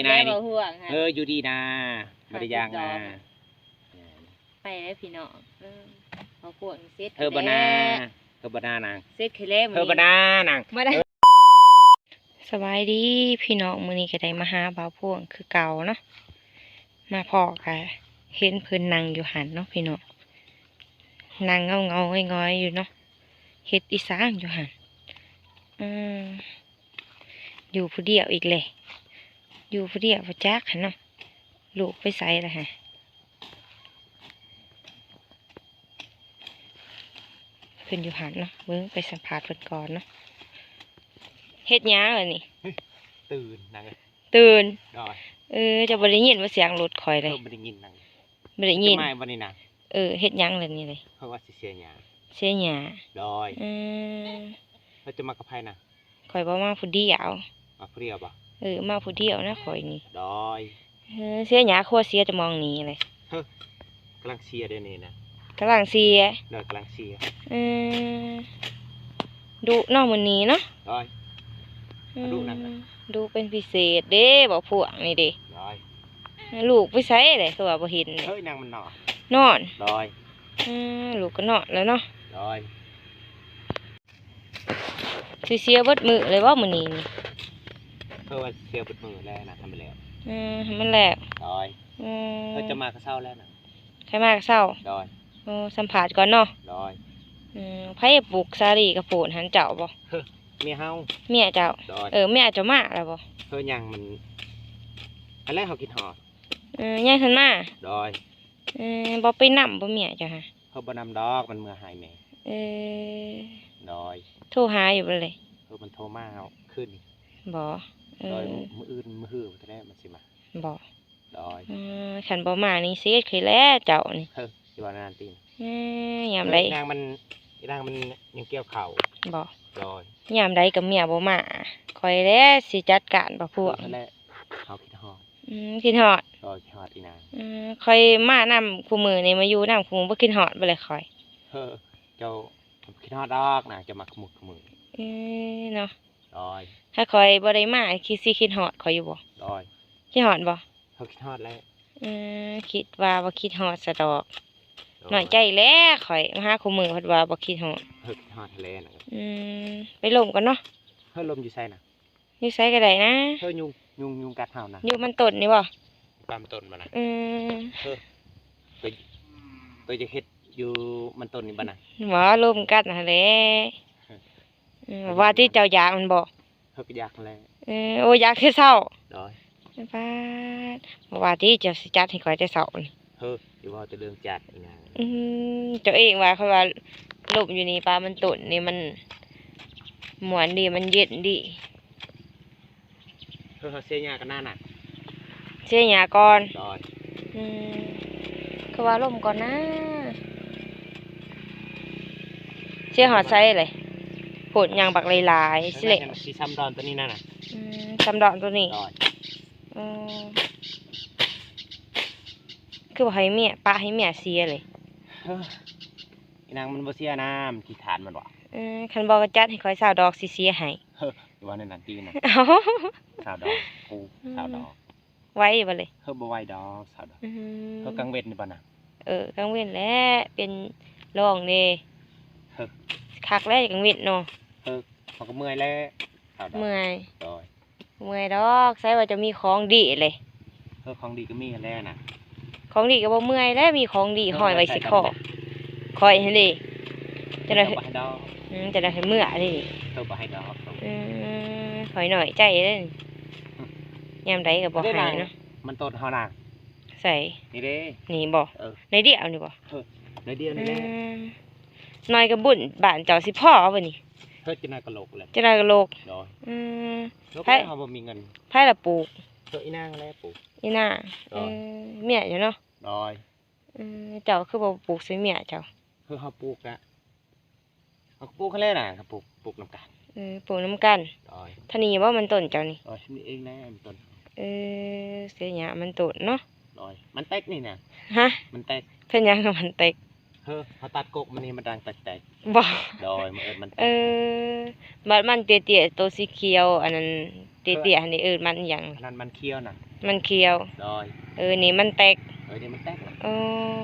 ນາຍນີ້ ເອີ ຢູ່ດີນາ ບໍ່ໄດ້ຢາກນາ ໄປແລ້ວພີ່ນ້ອງ. ເອີ ເອົາພວກນີ້ເສັດ ເຮີບໍ່ນາ ເຮີບໍ່ນານາງ ເສັດໄຂແລ້ວມື້ນີ້ ເຮີບໍ່ນານາງ ບໍ່ໄດ້. ສະບາຍດີພີ່ນ້ອງ ມື້ນີ້ກໍໄດ້ມາຫາບ່າວພວງຄືເກົ່າເນາະ ມາພໍ້ກໍເຫັນເພິ່ນນັ່ງຢູ່ຫັ້ນເນາະພີ່ນ້ອງ ນັ່ງເງົາໆງອຍໆຢູ່ເນາະ ເຮັດອີ່ສັງຢູ່ຫັ້ນ. ເອີ ຢູ່ຜູ້ດຽວອີກແຫຼະ ຢູ່ຜູ້ດຽວບໍ່ຈັກຫັ້ນເນາະ ລູກໄປໃສລະຫະ. ເພິ່ນຢູ່ຫັ້ນເນາະ ເບິ່ງໄປສຳພາດເພິ່ນກ່ອນເນາະ. ເຮັດຫຍັງລະນີ້? ຕື່ນນາງເອີຍ ຕື່ນ. ໂດຍ ເອີ ເຈົ້າບໍ່ໄດ້ຍິນບໍ່ສຽງລົດຂ້ອຍເລີຍ? ເອີ ບໍ່ໄດ້ຍິນນາງ ບໍ່ໄດ້ຍິນ. ມາບໍ່ນີ້ນາງ? ເອີ ເຮັດຫຍັງລະນີ້ເລີຍ? ເພາະວ່າຊິເສຍຫຍ້າ ເສຍຫຍ້າ. ໂດຍ ເອີ ແລ້ວຈະມາກັບໃຜນະ? ຂ້ອຍບໍ່ ມາຜູ້ດຽວ. ມາຜູ້ດຽວບໍ່? ເອີ ມາຜູ້ດຽວນະຂ້ອຍນີ້. ໂດຍ ເອີ ເສຍຫຍ້າຄົວເສຍຈະມອງນີ້ເລີຍ. ເຮີ ກຳລັງເສຍເດ້ນີ້ນະ ກຳລັງເສຍ. ໂດຍ ກຳລັງເສຍ. ເອີ ດຸເນາະມື້ນີ້ເນາະ. ໂດຍ ອືມ ດຸນະ ດຸເປັນພິເສດເດ້ ບໍ່ພວກນີ້ເດ້. ໂດຍ ລູກໄປໃສເດ້ ຄືວ່າບໍ່ເຫັນເດ້? ເຮີ ນາງມັນນອນ ນອນ. ໂດຍ ອືມ ລູກກໍນອນແລ້ວເນາະ. ໂດຍ ຊິເສຍເບິດມື້ເລີຍບໍ່ມື້ນີ້ນີ້? ເພາະວ່າເສຍເບິດມື້ແລ້ວນະ ໃຫ້ມັນແລ້ວ. ອືມ ໃຫ້ມັນແລ້ວ. ໂດຍ ອືມ ເຮົາຈະມາກະເຊົ້າແລ້ວນະ ໃຜມາກະເຊົ້າ. ໂດຍ ໂອ້ ສຳພາດກ່ອນເນາະ. ໂດຍ ອືມ ໃຜປູກສາລີກະໂພດຫັ້ນ ເຈົ້າບໍ່? ເມຍເຮົາ ເມຍເຈົ້າ. ໂດຍ ເອີ ເມຍເຈົ້າມາແລ້ວບໍ່? ເຮີ ຍັງ ມັນ ອັນແລກເຮົາຄິດຮອດ. ເອີ ຍັງທັນມາ. ໂດຍ ເອີ ບໍ່ໄປນຳບໍ່ເມຍເຈົ້າຫະ? ເຮົາບໍ່ນຳດອກ ມັນເມືອຫາຍແມ່. ເອີ ໂດຍ ໂທຫາຢູ່ບໍ່ເລີຍ? ເອີ ມັນໂທມາເຮົາຄືນນີ້. ບໍ່ ເອີ ໂດຍ ມື້ອື່ນມື້ຮືພຸ້ນແຫຼະມັນຊິມາ. ບໍ່ ໂດຍ ເອີ ຄັນບໍ່ມານີ້ເສຍຂ້ອຍແລ້ວເຈົ້ານີ້. ເອີ ຊິວ່ານັ້ນຕິ. ເອີ ຍາມໃດ ນາງມັນ ນາງມັນຍັງກ່ຽວເຂົ້າ. ບໍ່ ໂດຍ ຍາມໃດກໍເມຍບໍ່ມາ ຂ້ອຍແຫຼະຊິຈັດການບໍ່ພວກ. ເອີ ຫັ້ນແຫຼະ ເຮົາຄິດຮອດ. ອືມ ຄິດຮອດ. ໂດຍ ຄິດຮອດອີ່ນາງ. ອືມ ຂ້ອຍມານຳຄູ່ມື້ນີ້ ມາຢູ່ນຳຄູ່ມື້ ບໍ່ຄິດຮອດບໍ່ແລະຂ້ອຍ? ເອີ ເຈົ້າ ເຮົາຄິດຮອດດອກນາງ ເຈົ້າມາຄູ່ມື້ຄູ່ມື້. ເອີ ເນາະ. ໂດຍ ຖ້າຂ້ອຍບໍ່ໄດ້ມາ ຄິດ ຊິຄິດຮອດຂ້ອຍຢູ່ບໍ່? ໂດຍ ຄິດຮອດບໍ່? ເຮົາຄິດຮອດແຫຼະ. ເອີ ຄິດວ່າບໍ່ຄິດຮອດຊະດອກ. ໂດຍ ນ້ອຍໃຈແຫຼະຂ້ອຍ ມາຫາຄູ່ມື້ພັດວ່າບໍ່ຄິດຮອດ. ເຮົາຄິດຮອດຫັ້ນແຫຼະນະ. ອືມ ໄປລົມກ່ອນເນາະ. ເຮີ ລົມຢູ່ໃສນະ? ຢູ່ໃສກໍໄດ້ນະ. ເຮີ ຍຸງ ຍຸງ ຍຸງກັດເຮົານະ. ຢູ່ມັນຕົ້ນນີ້ບໍ່? ຕາມຕົ້ນບໍ່ນະ? ອືມ ເຮີ ໂຕ ໂຕຢາກເຮັດຢູ່ມັນຕົ້ນນີ້ບໍ່ນະ? ບໍ່ ລົມກັດຫັ້ນແຫຼະ. ເອີ ວ່າຕິເຈົ້າຢາກມັນບໍ່? ເຮົາກໍຢາກຫັ້ນແຫຼະ. ເອີ ໂອ້ ຢາກແຕ່ເຊົ້າ. ໂດຍ ປາດ ບໍ່ວ່າຕິເຈົ້າຊິຈັດໃຫ້ຂ້ອຍແຕ່ເຊົ້ານີ້. ເຮີ ຢ່າເວົ້າແຕ່ເລື່ອງຈັດນະ. ອືມ ເຈົ້າເອງວ່າ ຂ້ອຍວ່າລົມຢູ່ນີ້ ປ່າມັນຕົ້ນນີ້ມັນມ່ວນດີ ມັນເຢັນດີ. ເຮົາເສຍຫຍ້າກ່ອນນານະ. ເສຍຫຍ້າກ່ອນ. ໂດຍ ອືມ ຄືວ່າລົມກ່ອນນາ. ເສຍຮອດໃສເລີຍ? ໂພດຫຍັງບັກຫຼາຍໆຊິເລະ. ຊິຊຳດອນໂຕນີ້ນະນະ. ອືມ ຊຳດອນໂຕນີ້. ໂດຍ ອືມ ຄືບໍ່ໃຫ້ເມຍ ປະໃຫ້ເມຍເສຍເລີຍ? ເອີ ອີນາງມັນບໍ່ເສຍນາ ມັນຂີ້ຄ້ານມັນວ່າ. ເອີ ຄັນບໍ່ກໍຈັດໃຫ້ຂ້ອຍຊາວດອກ ຊິເສຍໃຫ້. ເອີ ຢ່າວ່າແນວນັ້ນຕິນະ. ເອົ້າ ຊາວດອກ ກູ ອືມ ຊາວດອກ. ໄຫວຢູ່ບໍ່ເລີຍ? ເຮີ ບໍ່ໄຫວດອກ ຊາວດອກ. ອືມ ເຮີ ກາງເວັນນີ້ບໍ່ນະ? ເອີ ກາງເວັນແຫຼະ ເປັນລອງເດ້. ເຮີ ຄັກແຫຼະກາງເວັນເນາະ. ເຮີ ເຮົາກໍເມື່ອຍແຫຼະ ຊາວດອກ. ເມື່ອຍ. ໂດຍ ເມື່ອຍດອກ ໃສວ່າຈະມີຂອງດີເລີຍ. ເອີ ຂອງດີກໍມີຫັ້ນແຫຼະນະ. ຂອງດີກໍບໍ່ເມື່ອຍແຫຼະ ມີຂອງດີຫ້ອຍໄວ້ຊິຄໍ. ຂ້ອຍຫັ້ນເດ້ ຈັ່ງໃດ ເຈົ້າບໍ່ໃຫ້ດອກ. ອືມ ຈັ່ງໃດໃຫ້ເມື່ອເດ້ນີ້. ເຈົ້າບໍ່ໃຫ້ດອກ. ອືມ ຂ້ອຍນ້ອຍໃຈເດ້. ຍາມໃດກໍບໍ່ໃຫ້ເນາະ. ມັນຕົ້ນເຮົານະ. ໃສ? ນີ້ເດ້. ນີ້ບໍ່? ເອີ ໃນດຽວນີ້ບໍ່? ເອີ ໃນດຽວນີ້ແຫຼະ. ອືມ ນ້ອຍກະບຸນບ້ານເຈົ້າຊິພໍບໍ່ນີ້? ເຮີ ຈະໜ້ອຍກະໂລກແຫຼະ. ຈະໜ້ອຍກະໂລກ. ໂດຍ ອືມ ໂລກ ໃຜ ເຮົາບໍ່ມີເງິນ. ໃຜລະປູກ? ເຮີ ອີນາງແຫຼະປູກ. ອີນາງ. ໂດຍ ເອີ ເມຍເຈົ້າເນາະ. ໂດຍ ອືມ ເຈົ້າຄືບໍ່ປູກໃສ່ເມຍເຈົ້າ? ເຮີ ເຮົາປູກກະ ເຮົາກໍປູກຫັ້ນແຫຼະນະ ກໍປູກ ປູກນຳກັນ. ເອີ ປູກນຳກັນ. ໂດຍ ທາງນີ້ບໍ່ມັນຕົ້ນເຈົ້ານີ້? ໂດຍ ນີ້ເອງແຫຼະມັນຕົ້ນ. ເອີ ເສຍຫຍ້າມັນຕົ້ນເນາະ. ໂດຍ ມັນແຕກນີ້ນະ. ຮະ? ມັນແຕກ. ເປັນຫຍັງມັນແຕກ? ເຮີ ເຮົາຕັດກົກມັນນີ້ມັນດັງແຕກໆ. ບໍ່? ໂດຍ ມັນເອີ້ນມັນແຕກ. ເອີ ບັດມັນເຕ້ຍໆ ໂຕສີຂຽວ ອັນນັ້ນເ ເຕ້ຍໆຫັ້ນເດ້ ເອີ້ນມັນອີ່ຫຍັງ? ອັນນັ້ນມັນຂຽວນະ. ມັນຂຽວ. ໂດຍ. ເອີ ນີ້ມັນແຕກ. ເອີ ນີ້ມັນແຕກນະ. ເອີ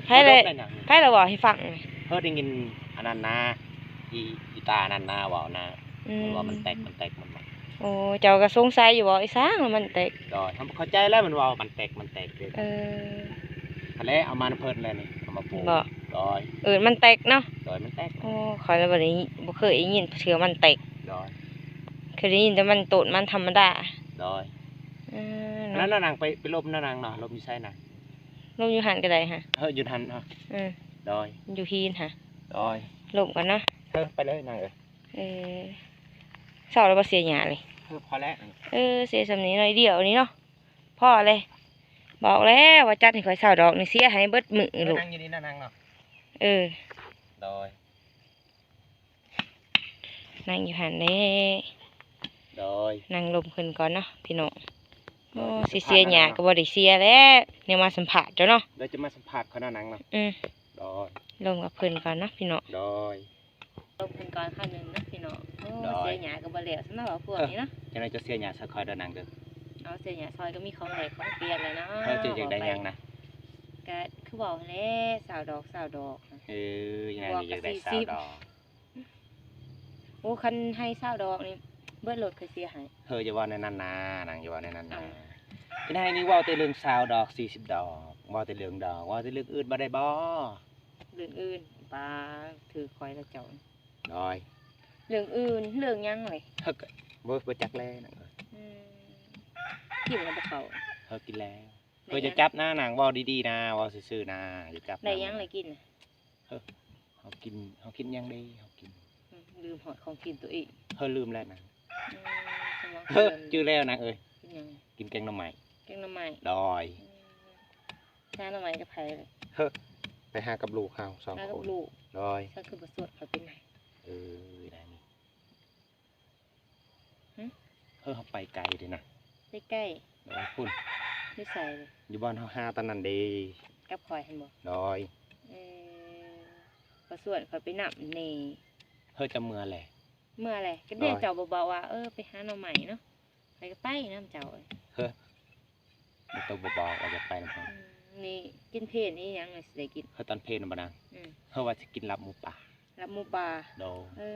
ໃຜລະ ບໍ່ດົກໄດ໋ນະ. ໃຜລະເວົ້າໃຫ້ຟັງ? ເຮີໄດ້ຍິນອັນນັ້ນນະ ອີ ອີຕານັ້ນນະເວົ້ານະ. ອືມ ມັນວ່າມັນແຕກ ມັນແຕກ ມັນວ່າ. ໂອ້ ເຈົ້າກໍສົງໄສຢູ່ບໍ່ ອີສາງມັນແຕກ? ໂດຍ. ເຮົາບໍ່ເຂົ້າໃຈແລ້ວ ມັນເວົ້າມັນແຕກ ມັນແຕກເດ້. ເອີ ຫັ້ນແຫຼະ ເອົາມານຳເພິ່ນແຫຼະນີ້ ເອົາມາປູກ. ບໍ່? ໂດຍ. ເອີ ມັນແຕກເນາະ. ໂດຍ ມັນແຕກ. ໂອ້ ຂ້ອຍລະບໍ່ໄດ້ ບໍ່ເຄີຍໄດ້ຍິນເທື່ອມັນແຕກ. ໂດຍ. ເຄີຍໄດ້ຍິນແຕ່ມັນຕົ້ນມັນທຳມະດາ. ໂດຍ. ເອີ ນັ້ນນະ ນາງໄປ ໄປລົມນະນາງເນາະ. ລົມຢູ່ໃສນະ? ລົມຢູ່ຫັ້ນກໍໄດ້ຫະ. ເອີ ຢູ່ຫັ້ນເນາະ. ເອີ ໂດຍ. ຢູ່ຫີນຫະ. ໂດຍ. ລົມກ່ອນນະ. ເອີ ໄປເລີຍນາງເອີຍ. ເອີ ເຊົາແລ້ວບໍ່ເສຍຫຍ້ານີ້? ເອີ ພໍແລ້ວ. ເອີ ເສຍສ່ຳນີ້ໜ້ອຍດຽວນີ້ເນາະ ພໍແລ້ວ. ບອກແລ້ວວ່າຈັດໃຫ້ຂ້ອຍຊາວດອກນີ້ ເສຍໃຫ້ເບິດມື້ ເອີ ລູກ. ນັ່ງຢູ່ນີ້ນະນາງເນາະ. ເອີ ໂດຍ. ນັ່ງຢູ່ຫັ້ນແຫຼະ. ໂດຍ. ນັ່ງລົມເພິ່ນກ່ອນເນາະພີ່ນ້ອງ. ໂອ້ ໂດຍ ຊິເສຍຫຍ້າກໍບໍ່ໄດ້ເສຍແຫຼະ ແນວມາສຳພາດເຈົ້າເນາະ. ໂດຍ ຈະມາສຳພາດຂ້ອຍນະນາງເນາະ. ອືມ ໂດຍ. ລົມກັບເພິ່ນກ່ອນເນາະພີ່ນ້ອງ. ໂດຍ. ລົມເພິ່ນກ່ອນຄາວໜຶ່ງເນາະພີ່ນ້ອງ. ໂອ້ ໂດຍ. ເສຍຫຍ້າກໍບໍ່ແລ້ວຊັ້ນເນາະ ພວກນີ້ເນາະ. ເອີ ຈັ່ງໃດເຈົ້າເສຍຫຍ້າຊ່ອຍຂ້ອຍເດີນາງເດີ. ເອົາ ເສຍຫຍ້າຊ່ອຍກໍມີຂອງແລກຂອງປ່ຽນແຫຼະເນາະ. ເອີ ເຈົ້າຢາກໄດ້ຫຍັງນະ? ກໍຄືເວົ້າຫັ້ນແຫຼະ ຊາວດອກ ຊາວດອກ. ເອີ ຍາຍຢາກໄດ້ຊາວດອກ. ໂອ້ ຄັນໃຫ້ຊາວດອກນີ້ ເບິດໂລດຂ້ອຍເສຍໃຫ້. ເຮີ ຢ່າເວົ້າແນວນັ້ນນາ ນາງຢ່າເວົ້າແນວນັ້ນນາ. ເອົ້າ ອີນາຍນີ້ເວົ້າແຕ່ເລື່ອງຊາວດອກ ສີ່ສິບດອກ ເວົ້າແຕ່ເລື່ອງດອກ ເວົ້າແຕ່ເລື່ອງອື່ນບໍ່ໄດ້ບໍ່? ເລື່ອງອື່ນ ປາ ຖືກຂ້ອຍແລ້ວເຈົ້າ. ໂດຍ. ເລື່ອງອື່ນ ເລື່ອງຫຍັງເລີຍ? ເຮີ ບໍ່ ບໍ່ຈັກແລ້ວນາງເອີຍ. ອືມ ກິນແລ້ວບໍ່ເຂົ້າ? ເຮີ ກິນແລ້ວ. ເຮີ ຢ່າຈັບນານາງ ເວົ້າດີໆນາ ເວົ້າຊື່ໆນາ ຢ່າຈັບນາ. ໄດ້ຫຍັງລະກິນ? ເຮີ ເຮົາກິນ ເຮົາກິນຫຍັງເດ ເຮົາກິນ ອືມ ລືມຮອດຂອງກິນຕົວເອງ. ເຮີ ລືມແລ້ວນາງ. ອືມ ເຮີ ຈື່ແລ້ວນາງເອີຍ. ກິນຫຍັງ? ກິນແກງໜໍ່ໄມ້. ແກງໜໍ່ໄມ້. ໂດຍ. ອືມ ຫາໜໍ່ໄມ້ກັບໃຜລະ? ເຮີ ໄປຫາກັບລູກເຮົາສອງຄົນ. ຫາກັບລູກ. ໂດຍ. ຊັ້ນຄືບໍ່ຊວນຂ້ອຍໄປນຳ? ເອີ ໄດ້ນີ້. ຫຶ? ເຮີ ເຮົາໄປໄກເດ້ນະ. ໄປໄກ? ໂດຍ ພຸ້ນ. ຢູ່ໃສ? ຢູ່ບ່ອນເຮົາຫາຕອນນັ້ນເດ້. ກັບຂ້ອຍຫັ້ນບໍ່? ໂດຍ. ເອີ ບໍ່ຊວນຂ້ອຍໄປນຳແດ່. ເຮີ ຈະເມືອແຫຼະ. ເມືອແຫຼະ. ກໍເດ້ ໂດຍ. ເຈົ້າບໍ່ບອກວ່າ ເອີ ໄປຫາໜໍ່ໄມ້ເນາະ. ຂ້ອຍກໍໄປນຳເຈົ້າ. ເຮີ ໂຕບໍ່ບອກວ່າຈະໄປນຳເຮົາ. ອືມ ນີ້ກິນເພນອີ່ຫຍັງຊິໄດ້ກິນ? ເຮີ ຕອນເພນນະບໍ່ນາງ? ອືມ ເຮີ ວ່າຊິກິນລາບໝູປ່າ. ລາບໝູປ່າ? ໂດຍ. ເອີ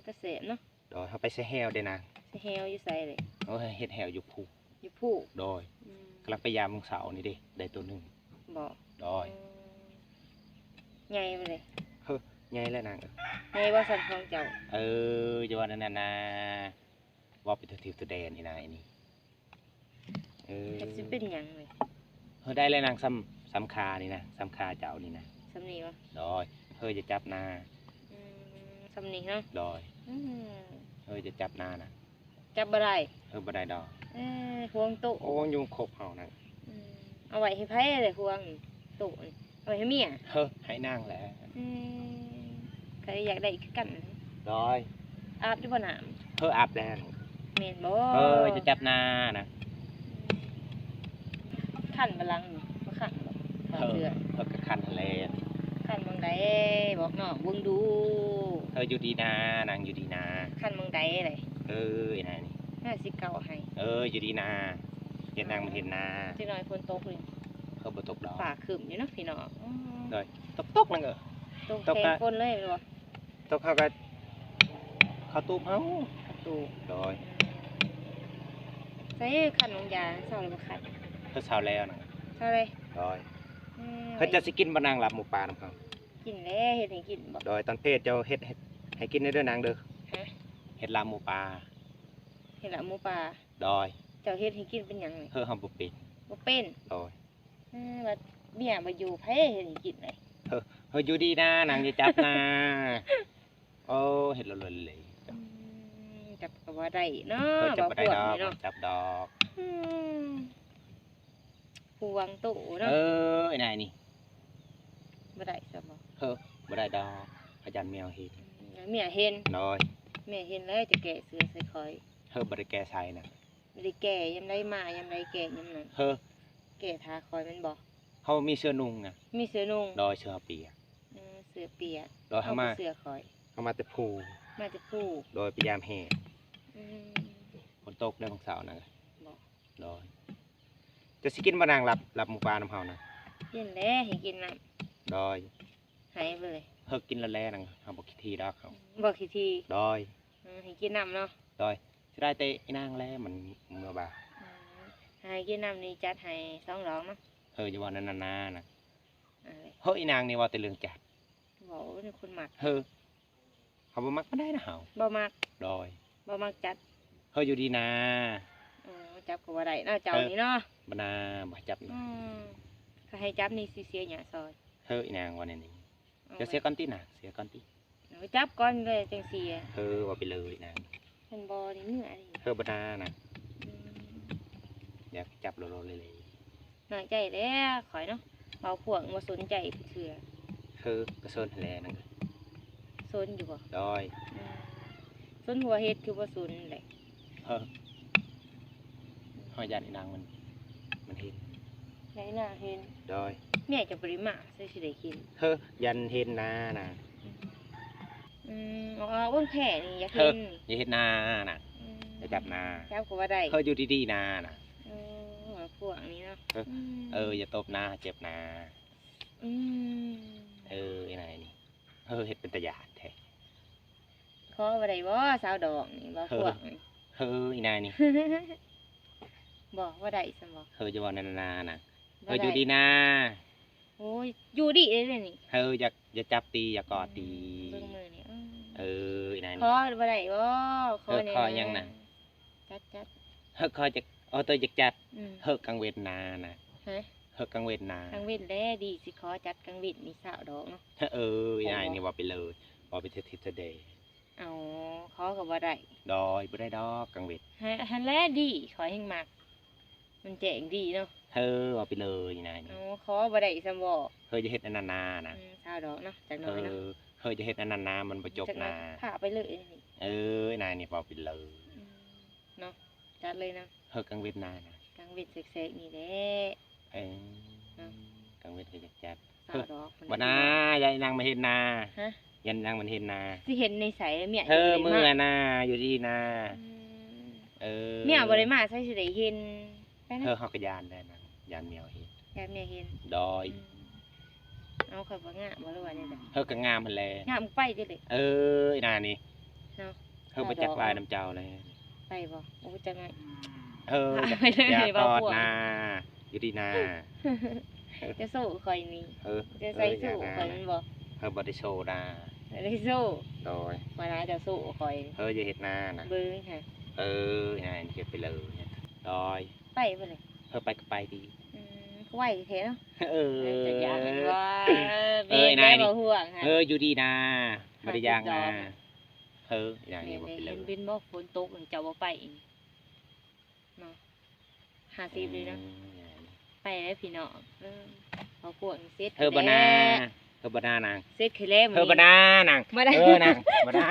ຕາແຊບເນາະ. ໂດຍ. ເຮົາໄປໃສ່ແຮ້ວເດ້ນາງ. ໃສ່ແຮ້ວຢູ່ໃສເລີຍ? ໂອ້ຍ ເຮັດແຮ້ວຢູ່ພູ. ຢູ່ພູ? ໂດຍ. ອືມ ກຳລັງໄປຢາມມື້ເຊົ້ານີ້ເດ້ ໄດ້ໂຕໜຶ່ງ. ບໍ່? ໂດຍ. ອືມ ໃຫຍ່ບໍ່ເລີຍ? ເຮີ ໃຫຍ່ແລ້ວນາງເອີຍ. ໃຫຍ່ບໍ່ຊັ້ນຂອງເຈົ້າ? ເອີ ຢ່າວ່າແນວນັ້ນນາ. ເວົ້າໄປທົ່ວທິດທົ່ວແດນອີນາຍນີ້. ເອີ ຈັກຊິເປັນຫຍັງເລີຍ. ເຮີ ໄດ້ແລ້ວນາງ ສ່ຳ ສ່ຳຂານີ້ນະ ສ່ຳຂາເຈົ້ານີ້ນະ. ສ່ຳນີ້ບໍ່? ໂດຍ. ເຮີ ຢ່າຈັບນາ. ອືມ ສ່ຳນີ້ເນາະ. ໂດຍ. ອືມ ເຮີ ຢ່າຈັບນານະ. ຈັບບໍ່ໄດ້. ເຮີ ບໍ່ໄດ້ດອກ. ເອີ ຫ່ວງໂຕ. ໂອ້ ຍຸງຄົບເຮົານະ. ອືມ ເອົາໄວ້ໃຫ້ໃຜລະຫ່ວງໂຕນີ້? ເອົາໄວ້ໃຫ້ເມຍ. ເຮີ ໃຫ້ນາງແຫຼະ. ອືມ ກໍຢາກໄດ້ຄືກັນ. ໂດຍ. ອາບຢູ່ບໍ່ນ້ຳ? ເຮີ ອາບແລ້ວ. ແມ່ນບໍ່? ເຮີ ຢ່າຈັບນານະ. ຄັນບໍ່ຫຼັງນີ້? ບໍ່ຄັນບໍ່? ເຮີ ເຊື່ອ ເຮີ ກໍຄັນຫັ້ນແຫຼະ. ຄັນໝ່ອງໃດ? ບອກນ້ອງເບິ່ງດູ. ເຮີ ຢູ່ດີນາ ນາງຢູ່ດີນາ. ຄັນໝ່ອງໃດເລີຍ? ເອີ ນາງນີ້ ຫ້າສິບເກົ້າໃຫ້. ເອີ ຢູ່ດີນາ. ເຮັດນາງມັນເຮັດນາ. ຈັກໜ້ອຍຝົນຕົກນີ້. ເຮີ ບໍ່ຕົກດອກ. ຟ້າຄຶ້ມຢູ່ເນາະພີ່ນ້ອງ. ອືມ ໂດຍ. ຕົກ ຕົກນາງເອີຍ. ຕົກ ຕົກ ແທນຝົນເລີຍແມ່ນບໍ່? ຕົກເຮົາກໍເຂົ້າຕູບເຮົາ. ເຂົ້າຕູບ. ໂດຍ. ໃສ່ຄັນນ້ຳຢາ ເຊົາແລ້ວບໍ່ຄັນ? ເພິ່ນເຊົາແລ້ວນະ. ເຊົາເລີຍ? ໂດຍ. ເອີ ເພິ່ນຈະຊິກິນບໍ່ນາງ ລາບໝູປ່ານຳເຮົາ? ກິນແຫຼະ ເຮັດໃຫ້ກິນບໍ່? ໂດຍ. ຕອນເພນເຈົ້າເຮັດ ເຮັດໃຫ້ກິນແດ່ເດີນາງເດີ. ຮະ? ເຮັດລາບໝູປ່າ. ເຮັດລາບໝູປ່າ? ໂດຍ. ເຈົ້າເຮັດໃຫ້ກິນເປັນຫຍັງນີ້? ເຮີ ເຮົາບໍ່ເປັນ. ບໍ່ເປັນ? ໂດຍ. ເອີ ວ່າເມຍບໍ່ຢູ່ ໃຜເຮັດໃຫ້ກິນເລີຍ? ເຮີ ເຮີ ຢູ່ດີນາ ນາງຢ່າຈັບນາ. ໂອ້ ເຮັດລະເລີຍ. ອືມ ຈັບກໍບໍ່ໄດ້ເນາະ. ເຮີ ຈັບບໍ່ໄດ້ດອກ. ບໍ່ຈັບດອກ. ອືມ ຫ່ວງໂຕເນາະ. ເອີ ນາຍນີ້ ບໍ່ໄດ້ຊະບໍ່? ເຮີ ບໍ່ໄດ້ດອກ ພະຍານແມວເຫັນ. ອືມ ເມຍເຫັນ. ໂດຍ. ເມຍເຫັນແລ້ວຈະແກ້ເສື້ອໃສ່ຂ້ອຍ. ເຮີ ບໍ່ໄດ້ແກ້ໃສ່ນະ. ບໍ່ໄດ້ແກ້ ຍາມໃດມາຍາມໃດແກ້ຍາມນັ້ນ. ເຮີ ແກ້ຖ້າຂ້ອຍແມ່ນບໍ່? ເຮົາມີເສື້ອນຸ່ງນະ. ມີເສື້ອນຸ່ງ. ໂດຍ. ເສື້ອເຮົາປຽກ. ອືມ ເສື້ອປຽກ. ໂດຍ. ເຮົາມາ ເຮົາບໍ່ເຊື່ອຂ້ອຍ. ເຮົາມາແຕ່ພູ. ມາແຕ່ພູ. ໂດຍ. ໄປຢາມແຮ້ວ. ອືມ ຝົນ ຕົກໃນບາງເຊົ້ານະ. ບໍ່ ໂດຍ. ເຈົ້າຊິກິນບໍ່ນາງ ລາບ ລາບໝູປ່ານຳເຮົານະ? ກິນແຫຼະ ໃຫ້ກິນນຳ. ໂດຍ. ໃຫ້ເບິ່ງເລີຍ. ເຮີກິນແລ້ວແລນະ ເຮົາບໍ່ຂີ້ຖີ່ດອກເຮົາ. ບໍ່ຂີ້ຖີ່. ໂດຍ. ອືມ ໃຫ້ກິນນຳເນາະ. ໂດຍ. ຊິໄດ້ແຕ່ອີນາງແລມັນເມືອບາ. ອືມ ໃຫ້ກິນນຳນີ້ຈັດໃຫ້ສອງດອກເນາະ. ເຮີ ຢ່າເວົ້ານັ້ນນານະ. ເອີ ເຮີ ອີນາງນີ້ເວົ້າແຕ່ເລື່ອງຈັດ. ເວົ້າເປັນຄົນມັກ. ເຮີ ເຮົາບໍ່ມັກປານໃດນະເຮົາ. ບໍ່ມັກ. ໂດຍ. ບໍ່ມັກຈັດ. ເຮີ ຢູ່ດີນາ. ອໍ ຈັບກໍບໍ່ໄດ້ເນາະເຈົ້ານີ້ເນາະ. ບໍ່ນາ ບໍ່ໃຫ້ຈັບນະ. ອືມ ຖ້າໃຫ້ຈັບນີ້ຊິເສຍຫຍ້າຊອຍ. ເຮີ ອີນາງວ່າແນວນີ້. ເຈົ້າເສຍກ່ອນຕິນາ ເສຍກ່ອນຕິ. ເອີ ຈັບກ່ອນເລີຍຈັ່ງຊິ. ເຮີ ເວົ້າໄປເລີຍນາງ. ເພິ່ນບໍ່ໄດ້ເມືອເດ້. ເຮີ ບໍ່ນານະ. ອືມ ຢາກຈັບໂລໆເລີຍ. ນ້ອຍໃຈແລ້ວຂ້ອຍເນາະ ເວົ້າພວກບໍ່ສົນໃຈເທື່ອ. ເຮີ ກໍສົນຫັ້ນແຫຼະນາງ. ສົນຢູ່ບໍ່? ໂດຍ. ອືມ ສົນຫົວເຮັດຄືບໍ່ສົນແຫຼະ. ເຮີ ເຮົາຢ້ານອີນາງມັນ ມັນເຫັນ. ໃນນາເຫັນ. ໂດຍ. ແມ່ເຈົ້າບໍ່ໄດ້ມາ ໃສຊິໄດ້ເຫັນ. ເຮີ ຢ້ານເຫັນນານະ. ອືມ ອືມ ອອກ ອອກເບິ່ງແພ້ນີ້ ຢາກເຫັນ. ເຮີ ຢ່າເຮັດນານະ. ອືມ ຢ່າຈັບນາ. ຈັບກໍບໍ່ໄດ້. ເຮີ ຢູ່ດີໆນານະ. ເອີ ພວກນີ້ເນາະ. ເຮີ ອືມ ເອີ ຢ່າຕົບນາ ເຈັບນາ. ອືມ ເອີ ອີນາງນີ້. ເຮີ ເຮັດເປັນຕາຢ້ານແທ້. ຂໍບໍ່ໄດ້ບໍ່ ຊາວດອກນີ້ ບໍ່ ເຮີ ພວກນີ້. ເຮີ ອີນາງນີ້. ບໍ່ ບໍ່ໄດ້ຊັ້ນບໍ່? ເຮີ ຢ່າເວົ້ານັ້ນນານະ. ເຮີ ຢູ່ດີນາ. ໂອ້ຍ ຢູ່ດີເດ້ນີ້. ເຮີ ຢ່າ ຢ່າຈັບຕີ ຢ່າກອດຕີ. ອືມ ເບິ່ງມືນີ້. ເອີ ອີນາງນີ້. ຂໍບໍ່ໄດ້ບໍ່? ຂໍແດ່. ເຮີ ຂໍຫຍັງນະ? ຈັດ ຈັດ. ເຮີ ຂໍຈັກ ອໍ ໂຕຢາກຈັດ. ອືມ ເຮີ ກາງເວັນນານະ. ຮະ? ເຮີ ກາງເວັນນາ. ກາງເວັນແຫຼະ ດີຊິຂໍຈັດກາງເວັນນີ້ຊາວດອກເນາະ. ເອີ ອີນາງນີ້ ເວົ້າໄປເລີຍ ເວົ້າໄປເທິດທິດເທິດແດ. ເອົາ ຂໍກໍບໍ່ໄດ້. ໂດຍ. ບໍ່ໄດ້ດອກກາງເວັນ. ຫັ້ນ ຫັ້ນແຫຼະດີ ຂ້ອຍແຮ່ງມັກ ມັນແຈ້ງດີເນາະ. ເຮີ ເວົ້າໄປເລີຍນາງ. ເອົາ ຂໍບໍ່ໄດ້ຊ້ຳບໍ່? ເຮີ ຢ່າເຮັດອັນນັ້ນນານະ. ອືມ ຊາວດອກເນາະ ຈັກໜ້ອຍເນາະ. ເຮີ ເຮີ ຢ່າເຮັດອັນນັ້ນນາ ມັນບໍ່ຈົບນາ. ພາໄປເລີຍ. ເອີ ນາງນີ້ ເວົ້າໄປເລີຍ. ອືມ ເນາະ ຈັດເລີຍນະ. ເຮີ ກາງເວັນນານະ. ກາງເວັນແສກໆນີ້ແຫຼະ. ເອີ ເນາະ ກາງເວັນກໍຢາກຈັດ. ຊາວດອກ. ເຮີ ບໍ່ນາ ຢ້ານນາງມາເຫັນນາ. ຮະ? ຢ້ານນາງມັນເຫັນນາ. ຊິເຫັນໃນໃສ? ເມຍ. ເຮີ ເມືອນາ ຢູ່ດີນາ. ອືມ ເອີ ເມຍບໍ່ໄດ້ມາໃສຊິໄດ້ເຫັນ. ໄປນະ. ເຮີ ເຮົາກໍຢ້ານແຫຼະນາງ ຢ້ານເມຍເຫັນ. ຢ້ານເມຍເຫັນ. ໂດຍ. ອືມ ເອົາ ຂ້ອຍບໍ່ງາມບໍ່ ຫຼືວ່າແນວໃດ? ເຮີ ກໍງາມຫັ້ນແຫຼະ. ງາມໄປຕິເລີຍ. ເອີ ອີນາງນີ້ ເນາະ. ເຮີ ບໍ່ຈັກຫຼາຍນຳເຈົ້າແລ້ວ. ໄປບໍ່? ໂອ້ ຈັກໜ້ອຍ. ເຮີ ຢ່າກອດນາ ຢູ່ດີນາ. ຈະໂຊຂ້ອຍນີ້. ເຮີ ຈະໃສ່ໂຊຂ້ອຍແມ່ນບໍ່? ເຮີ ບໍ່ໄດ້ໂຊນາ. ບໍ່ໄດ້ໂຊ. ໂດຍ. ມານາຈະໂຊຂ້ອຍ. ເຮີ ຢ່າເຮັດນານະ. ເບິ່ງຫະ. ເອີ ນາເຮັດໄປເລີຍ. ໂດຍ. ໄປບໍ່ເລີຍ? ເຮີ ໄປກໍໄປຕິ. ອືມ ໄວແທ້ເນາະ. ເອີ ເອີ ຈັກຢ່າງວ່າ ເອີ ແມ່ນແລ້ວ ບໍ່ຫ່ວງຫະ. ເຮີ ຢູ່ດີນາ ບໍ່ໄດ້ຢ່າງນາ. ເຮີ ອີນາງນີ້ບໍ່ເປັນເລີຍ. ເຫັນເປັນບໍ່ ຝົນຕົກເຈົ້າບໍ່ໄປອີກເນາະ. ຫ້າສິບເລີຍເນາະ. ອືມ ໄປແລ້ວພີ່ນ້ອງ. ເອີ ເອົາພວກນີ້ເສັດ. ເຮີ ບໍ່ນາ ເຮີ ບໍ່ນານາງ. ເສັດຄືແລ້ວ. ເຮີ ບໍ່ນານາງ. ບໍ່ໄດ້. ເອີ ນາງ ບໍ່ນາ.